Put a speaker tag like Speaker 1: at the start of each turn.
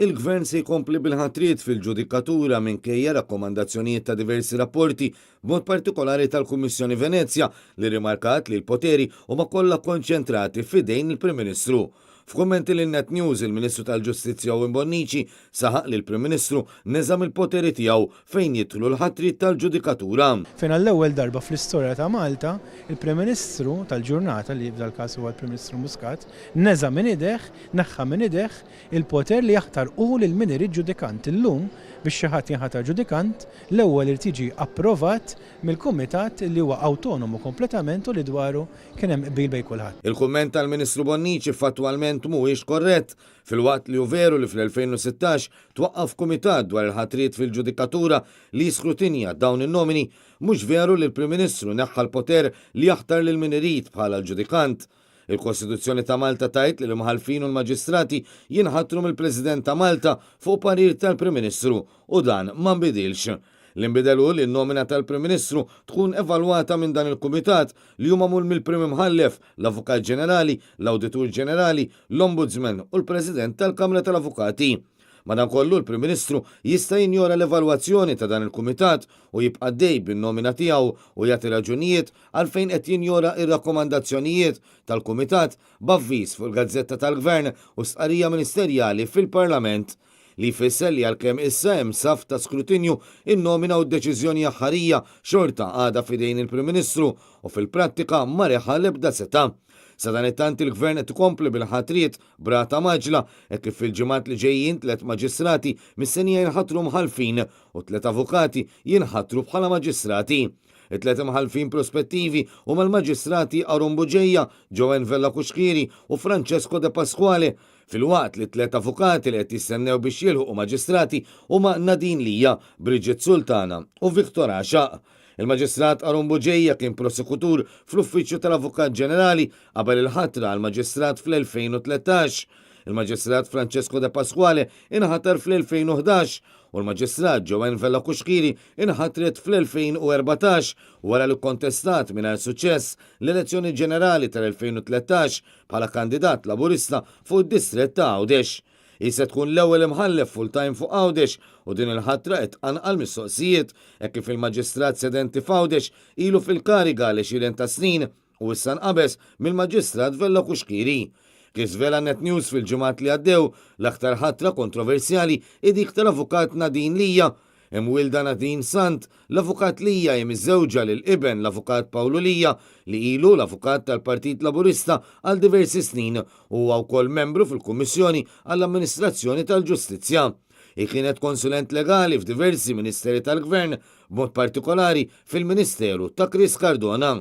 Speaker 1: Il-Gvern se jkompli bil-ħatriet fil-ġudikatura minkejja rakkomandazzjonijiet ta' diversi rapporti, b'mod partikolari tal-Kummissjoni Venezja li rrimarkat li l-poteri huma kollha konċentrati f'idejn il-Prim Ministru. F'kummenti lil Net News, il-Ministru tal-Ġustizzja Owen Bonnici saħaq li l-Prim Ministru neża' mill-poteri tiegħu fejn jidħlu l-ħatriet tal-ġudikatura.
Speaker 2: Fejn għall-ewwel darba fl-istorja ta' Malta, il-Prim Ministru tal-ġurnata, li f'dal-każ huwa l-Prim Ministru Muscat, neża' minn idejh, neħħa minn idejh, il-poter li jaħtar hu lil min irid ġudikant. Illum, biex xi ħadd jinħatar ġudikant, l-ewwel irid jiġi approvat mill-kumitat li huwa awtonomu kompletament u li dwaru kien hemm qbil bejn kulħadd.
Speaker 1: Il-kumment tal-Ministru Bonnici fattwalment mhuwiex korrett. Filwaqt li hu veru li fl-2016 twaqqaf kumitat dwar il-ħatriet fil-ġudikatura li jiskrutinja dawn in-nomini, mhux veru li l-Prim Ministru neħħa l-poter li jaħtar lil min irid bħala l-ġudikant. Il-Kostituzzjoni ta' Malta tgħid li l-imħallfin u l-maġistrati jinħatru mill-President ta' Malta fuq parir tal-Prim Ministru u dan ma nbidilx. Li nbidel hu li n-nomina tal-Prim Ministru tkun evalwata minn dan il-Kumitat li hu magħmul mill-Prim Imħallef, l-Avukat Ġenerali, l-Awditur Ġenerali, l-Ombudsman u l-President tal-Kamra tal-Avukati. Madankollu, l-Prim Ministru jista' jinjora l-evalwazzjoni ta' dan il-Kumitat u jibqa' għaddej bin-nomina tiegħu u jagħti raġunijiet għalfejn qed jinjora r-rakkomandazzjonijiet tal-Kumitat b'avviż fuq il-Gazzetta tal-Gvern u stqarrija ministerjali fil-Parlament. Li jfisser li għalkemm issa hemm saff ta' skrutinju, in-nomina u d-deċiżjoni aħħarija xorta għadha f'idejn il-Prim Ministru u fil-prattika ma reħa l-ebda setgħa. Sadanittant il-Gvern qed ikompli bil-ħatriet b'rata mgħaġġla hekk kif fil-ġimgħat li ġejjin tlett maġistrati mistennija jinħatru mħallfin u tlett avukati jinħatru bħala maġistrati. It-tliet imħallfin prospettivi huma l-Maġistrati Aaron Bugeja, Joanne Vella Cuschieri u Francesco De Pasquale, filwaqt li t-tliet avukati li qed jistennew biex jilħqu maġistrati huma Nadine Lia, Bridget Sultana u Victor Għaxaq. Il-Maġistrat Aaron Bugeja kien prosekutur fl-Uffiċċju tal-Avukat Ġenerali qabel il-ħatra għal Maġistrat fl-2013. Il-Maġistrat Francesco De Pasquale inħatar fl-2011 u l-Maġistrat Joanne Vella Cuschieri inħatret fl-2014 wara li kkontestat mingħajr suċċess l-elezzjoni ġenerali tal-2013 bħala kandidat Laburista fuq id-distrett ta' Għawdex. Hi se tkun l-ewwel imħallef full-time fuq Għawdex u din il-ħatra qed tqanqal mistoqsijiet hekk kif il-Maġistrat sedenti f'Għawdex ilu fil-kariga għal għexieren ta' snin u issa nqabeż mill-Maġistrat Vella Cuschieri. Kif żvela Net News fil-ġimgħat li għaddew, l-aktar ħatra kontroversjali hi dik tal-Avukat Nadine Lia. Imwielda Nadine Sant, l-Avukat Lia hi miżżewġa lil iben l-Avukat Pawlu Lia li ilu l-avukat tal-Partit Laburista għal diversi snin u huwa wkoll membru fil-Kummissjoni għall-Amministrazzjoni tal-Ġustizzja. Hi kienet konsulent legali f'diversi ministeri tal-Gvern, b'mod partikolari fil-Ministeru ta' Chris Cardona.